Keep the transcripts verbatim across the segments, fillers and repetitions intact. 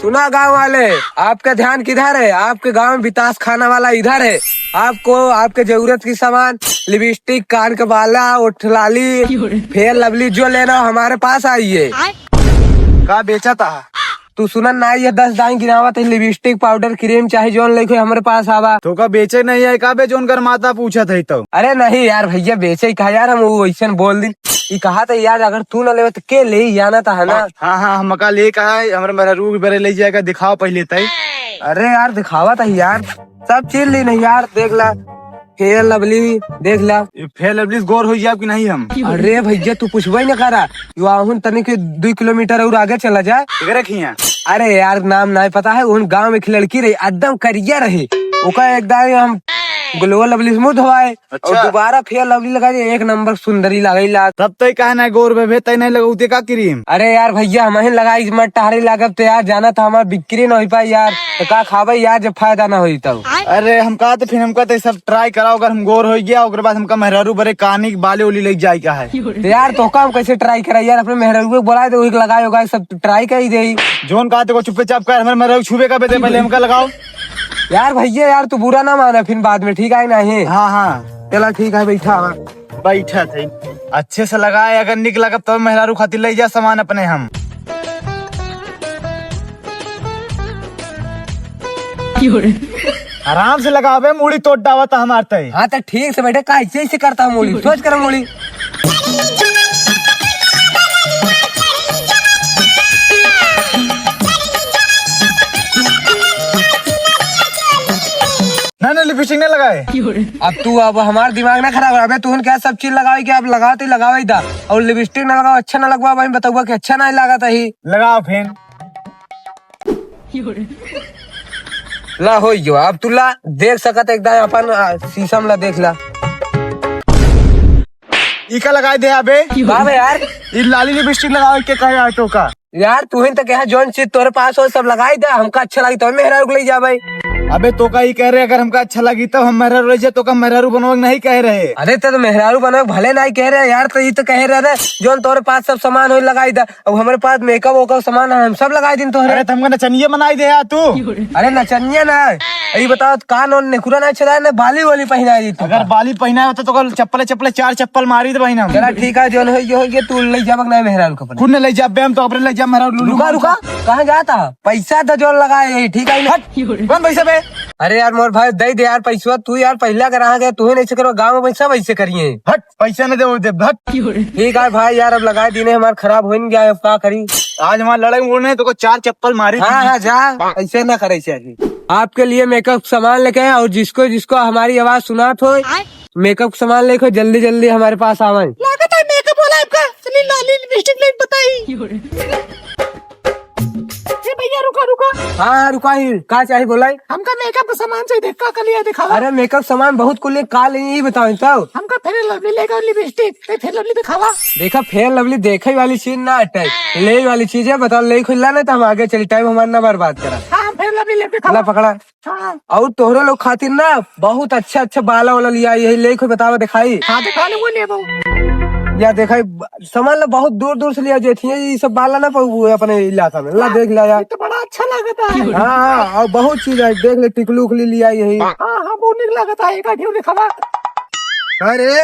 सुना गाँव वाले, आपका ध्यान किधर है? आपके गाँव में बितास खाना वाला इधर है। आपको आपके जरूरत की सामान, लिपस्टिक, कान के बाला, ओठलाली, फेयर लवली, जो लेना हो हमारे पास आइए। का बेचा था? तू सुनन ना, ये दस दाई गिनावत है, लिपस्टिक, पाउडर, क्रीम, चाहे जौन लेके हमरे पास आवा। तो का बेचे नहीं है का बे, जौन कर माता पूछत है तो? अरे नहीं यार भैया, बेचे ही कहा यार, हम वो वैसन बोल दी। ई कहा था यार, अगर तू न लेवे तो के ले, जाना था, है ना? हाँ, हाँ, हमका ले कहा है, हमरे मेहरारू के बरे ले जाएगा, दिखाओ पहले तय। अरे यार, दिखावा था यार, सब चीज ली नहीं यार, देख ला, फेयर लवली देख ला। ये फेयर लवली से गोर हो जाए कि नहीं हम? अरे भैया, तू पूछबे न करा, यो आहुन तनी के दो किलोमीटर और आगे चला जा। एकरे खिया? अरे यार, नाम नहीं पता है, उन गांव में एक लड़की रही, एकदम करिया रही, ओका एक दाई हम ग्लोबल लवली से मुंह धोवाए। अच्छा। और दोबारा फेयर लवली लगा दे, एक नंबर सुंदरी लागेला। तब तय कहा ना गोर बे, तय नहीं लगाऊ ते का क्रीम? अरे यार भैया, हम ही लगाई मत टहरे लागब तो यार, जाना था हमार बिक्री न हो पाई यार, तो का खाबे यार जब फायदा ना होई तब। अरे हम कहा तो फिर हमका तो सब ट्राई कराओ, अगर हम गोर हो गया ओकर बाद हमका मेहरारू बरे कानी के बाले उली ले जाए का है। तो यार तो का हम कैसे ट्राई कराई यार, अपने मेहरारू को बुलाए तो वही लगाए होगा सब ट्राई कर ही दे। जोन कहा तो चुप्पे चाप कर, हमारे मेहरारू छुबे का बेटे पहले हमका लगाओ। यार भैया यार, तू बुरा ना माना फिर बाद में, ठीक है नहीं? हाँ, हाँ। चला ठीक है, बैठा। बैठा थे। अच्छे से लगाए, अगर निक लगब तब मेहरारू खातिर ले जा सामान अपने हम। आराम से लगावे, मूड़ी तोड़ डावत हमार तय। हाँ तो ठीक से बैठे, का ऐसे ऐसे करता हूँ मूड़ी, सोच कर मूड़ी। ना, ना, लिपस्टिक ना लगाए। अब तू, अब हमार दिमाग ना खराब कर। अबे तू क्या सब चीज लगावे कि अब लगाओ तो लगावे ही था, और लिपस्टिक ना लगाओ, अच्छा ना लगवा, वही बताऊंगा कि अच्छा ना लागत ही। लगाओ फिर। ला हो गयो, अब तू ला देख सकत एकदम अपन, आ, शीशम ला देख ला। ई का लगाए दे अबे? बाबे यार, ई लाली लिपस्टिक लगावे के कहे आटो का। यार, तू ही तो कहा, जौन चीज तोरे पास हो, सब लगाई दे, हमका अच्छा लगी तो मेहरारू के ले जाबे। अबे, तो का ही कह रहे, अगर हमका अच्छा लगी तो हम मेहरारू ले जाए, तो का मेहरारू बनवा के नहीं कह रहे। अरे, तो, तो मेहरारू बनवा के भले नहीं कह रहे यार, तो ये तो कह रहे रे, जौन तोरे पास सब सामान हो, लगाई दे। अब हमारे पास मेकअप वेकअप सामान है, हम सब लगाई दिन तोहरे। अरे, तो हमका नचनिया बनाई दे यार तू। अरे, नचनिया ना, ये बताओ, कान और नेकुरा ना छेदाए, ना बाली वाली पहनाई दी तू। अगर बाली पहनाए होता तो कल चप्पले चप्पले चार चप्पल मारी दे बहिन हम। चला ठीक है, जौन हो, ये हो, ये तू ले जाबक ना मेहरारू के अपने। कुन ले जाबे हम तो अपने ले जा मेहरारू लुलु रुका, मार रुका, के। कहाँ जाता? पैसा तो जौन लगाए, ठीक है ना? हट, कौन पैसा बे? अरे यार, मोर भाई, दे दे यार पैसवा, तू यार पहला ग्राहक है, तू ही नहीं से करवा, गाँव में सब ऐसे करिए। हट, पैसा नहीं दे, दे, हट। ठीक है भाई यार, अब लगाए दीने हमार खराब हो नहीं गया, अब का करी? आज हमार लड़ाई उड़ने तो को चार चप्पल मारी। हाँ, हाँ, जा, ऐसे ना करे चाहिए। आपके लिए मेकअप सामान लेके आए और जिसको जिसको हमारी आवाज सुनात हो, मेकअप सामान लेके जल्दी जल्दी हमारे पास आवे। लागत है मेकअप वाला आपका, चलिए लाली लिपस्टिक ले बताई। ए भैया, रुका, रुका। हाँ, हाँ, रुका ही। का चाही बोलाई? हमका मेकअप का सामान चाहिए, का का लिया दिखावा। अरे, मेकअप सामान बहुत कुल है, का लेई, ई बताओ तब। हमका फेयर लवली लेगा और लिपस्टिक। ए, फेयर लवली दिखावा। देखा, फेयर लवली देखे वाली चीज ना हटे, ले वाली चीज है। बताओ, ले खुला नहीं तो हम आगे चली, टाइम हमारा ना बर्बाद करा। हाँ, हम फेयर लवली ले दिखावा। ला पकड़ा। हाँ। और तोहरे लोग खातिर ना बहुत अच्छा अच्छा बाला वाला लिया, यही ले कोई बतावा दिखाई। हाँ, दिखा ले, वो लेबो। या देखा, सामान ला बहुत दूर दूर से लिया जेठी, ये सब बाला ना पाऊ अपने इलाका में। ला देख ला यार। ये तो बड़ा अच्छा लागत है। हाँ, हाँ, और बहुत चीज है, देख ले, टिकलू उकली लिया यही। हाँ, हाँ, बहुत निक लागत है, एक आठ दिखावा। अरे,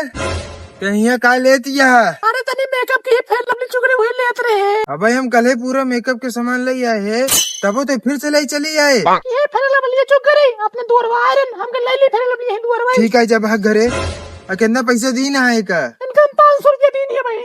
कहिया का लेत यह? अरे, तनी मेकअप के फेयर लवली चुकरे हुई लेत रहे। अबे, हम कल ही पूरा मेकअप के सामान ले आए हैं, तबो तो फिर से ले चली आए। ये फेयर लवली चुकरे अपने दुआरवा आयरन, हमके ले ली फेयर लवली यही दुआरवा। ठीक है, जब हक घरे। आ, कितना पैसा दीन है का? इनका हम पाँच सौ रुपया दीन है भाई।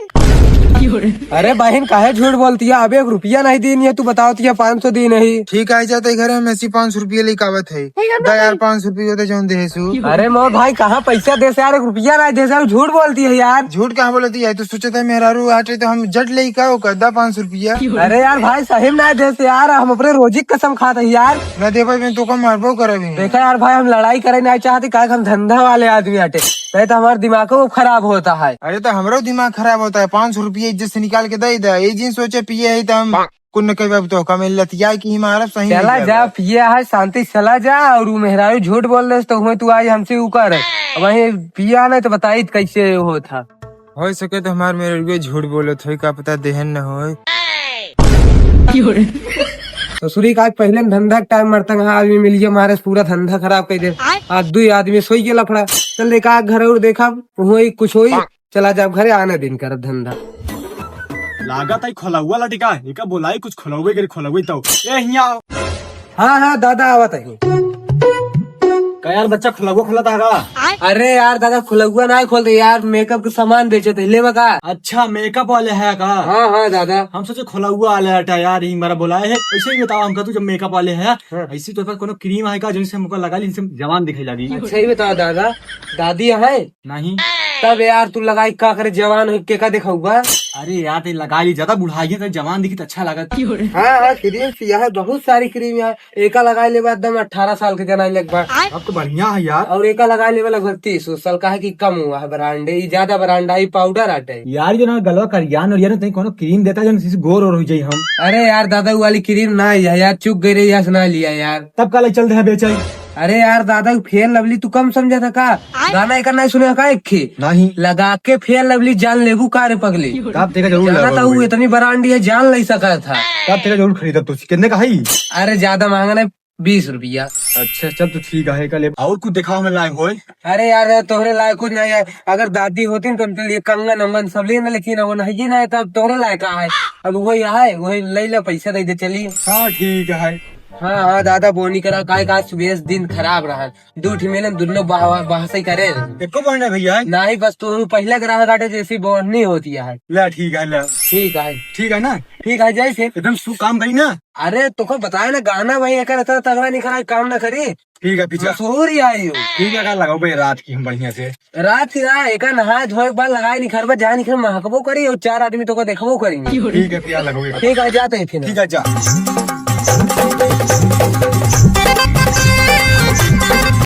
अरे बहिन, काहे झूठ बोलती है? अब एक रुपया नहीं दीन है, तू बताओ तो ये पाँच सौ दीन है। ठीक है, जाते घर हम ऐसी पाँच सौ रुपया लेके आवत है। ठीक है, दा यार, पाँच सौ रुपया होते जौन देसु। अरे मोर भाई, कहाँ पैसा देसे यार, एक रुपया नहीं देसे यार, झूठ बोलती है यार। झूठ कहाँ बोलती है? तू सोचत है मेहरारू आटे तो हम जट ले का ओकर दा पाँच सौ रुपया। अरे यार भाई, सही में नहीं देसे यार, हम अपने रोजी की कसम खाते हैं यार। ना दे भाई, मैं तो का मारबो करबे। देखा यार भाई, हम लड़ाई करे नहीं चाहते, काहे कि हम धंधा वाले आदमी आटे, नहीं तो हमारा दिमाग को खराब होता है। अरे तो हमरो दिमाग खराब होता है, पाँच सौ रुपया इज्जत से निकाल के दे दे। ये जिन सोचे पिए है तो हम कुन के बाबू तो कमे लतिया की मारब सही चला नहीं जा, जाबे। पिए है शांति से चला जा, और वो मेहरारू झूठ बोल दे तो हुए तू आज हमसे ऊ कर। अब वहीं पिया नहीं तो बताई कैसे होत है। हो सके तो हमार मेहरारू झूठ बोलत होई, का पता देहन न होई। ससुरी का आज पहिले धंधा के टाइम मरतंग, हाँ, आदमी मिल गया, मारे पूरा धंधा खराब कर दे। आज दुई आदमी सोई के लफड़ा। चल देखा घर और देखा, वही कुछ होई। चला जाब घरे, आने दिन करब धंधा। लागत है खोलौआ लटिका, एका बोलाई कुछ खोलौए करी, खोलौए तो। ए, हियाँ आओ। हाँ, हाँ, दादा, आवत है। का यार बच्चा, खोलौआ खोलत है का? अरे यार दादा, खोलौआ ना खोल दे यार, मेकअप के सामान बेचत है, लेबा का? अच्छा, मेकअप वाले है का? हाँ, हाँ, दादा। हम सोचे खोलौआ वाले हटा यार, ई मारा बोलाए है। ऐसे ही बताओ हमका, तू जब मेकअप वाले है, हाँ। ऐसी तो कोनो क्रीम है का, जिनसे हमको लगा ली, इनसे जवान दिखाई लगी? अच्छा, ये बताओ दादा, दादी है? नहीं। तब यार तू लगाई का करे, जवान हो के का देखौबा? अरे यार, ते लगा ली, ज्यादा बुढ़ाई है तो जवान दिखी तो अच्छा लागत। हाँ, हाँ, क्रीम से यहाँ बहुत सारी क्रीम है, एका लगाई लेबा एकदम अठारह साल के जनाई लगबा। अब तो बढ़िया है यार। और एका लगाई लेबा लगभग तीस साल, काहे कि कम हुआ है ब्रांड, ई ज्यादा ब्रांड है, ई पाउडर आटे। यार जो ना गलवा करियान और यार तई कोनो क्रीम देता जो ना गोर और हो जाई हम। अरे यार दादा, वो वाली क्रीम ना है यार, चुक गई रही, यहाँ से ना लिया यार। तब का ले चल दे बेचे? अरे यार दादा, फेयर लवली तू कम समझा था का? गाना एकर नहीं सुने का एक खे? नहीं। लगा के फेयर लवली जान लेबू का रे पगली? तब तेरा जरूर जाना लगाओ था, वो भाई। इतनी ब्रांड है, जान ले सका था। तब तेरा जरूर खरीदब तो। कितने का है? अरे ज्यादा महंगा नहीं, बीस रुपया। अच्छा, चल तू ठीक है, का ले। और कुछ दिखाओ हमें लाए होए। अरे यार, तोहरे लायक कुछ नहीं है। अगर दादी होती न तो उनके लिए कंगन उंगन सब लिए ना, लेकिन वो नहीं ना है, तब तोहरे लायक का है। अब वही है, वही ले ले, पैसा दे दे, चली। हाँ, ठीक है। हाँ, हाँ, दादा बोनी करा, काहे का सुबह से दिन खराब रहा। दू ठी मिलन, दुनो बहवा-, बहसई करे। एको पॉइंट है भैया। नाही, बस तू पहले ग्राहक आटे, जैसी बोनी होती है। ले, ठीक है, ले। ठीक है। ठीक है ना? ठीक है, जय से। एकदम सु काम करी ना। अरे, तोको बताए ना, गाना भाई, एकर इतना तगड़ा नहीं करा, काम ना करी। ठीक है, पीछा। मशहूर ही आई हो। ठीक है, का लगाओ भाई, रात की हम बढ़िया से। रात की ना, एका नहाए धोए के बाद लगाए निखरबा, जहाँ निखर महकबो करी और चार आदमी तोको देखबो करेंगे। ठीक है, पिया लगाओ। ठीक है, जाते हैं फिर। ठीक है, जा।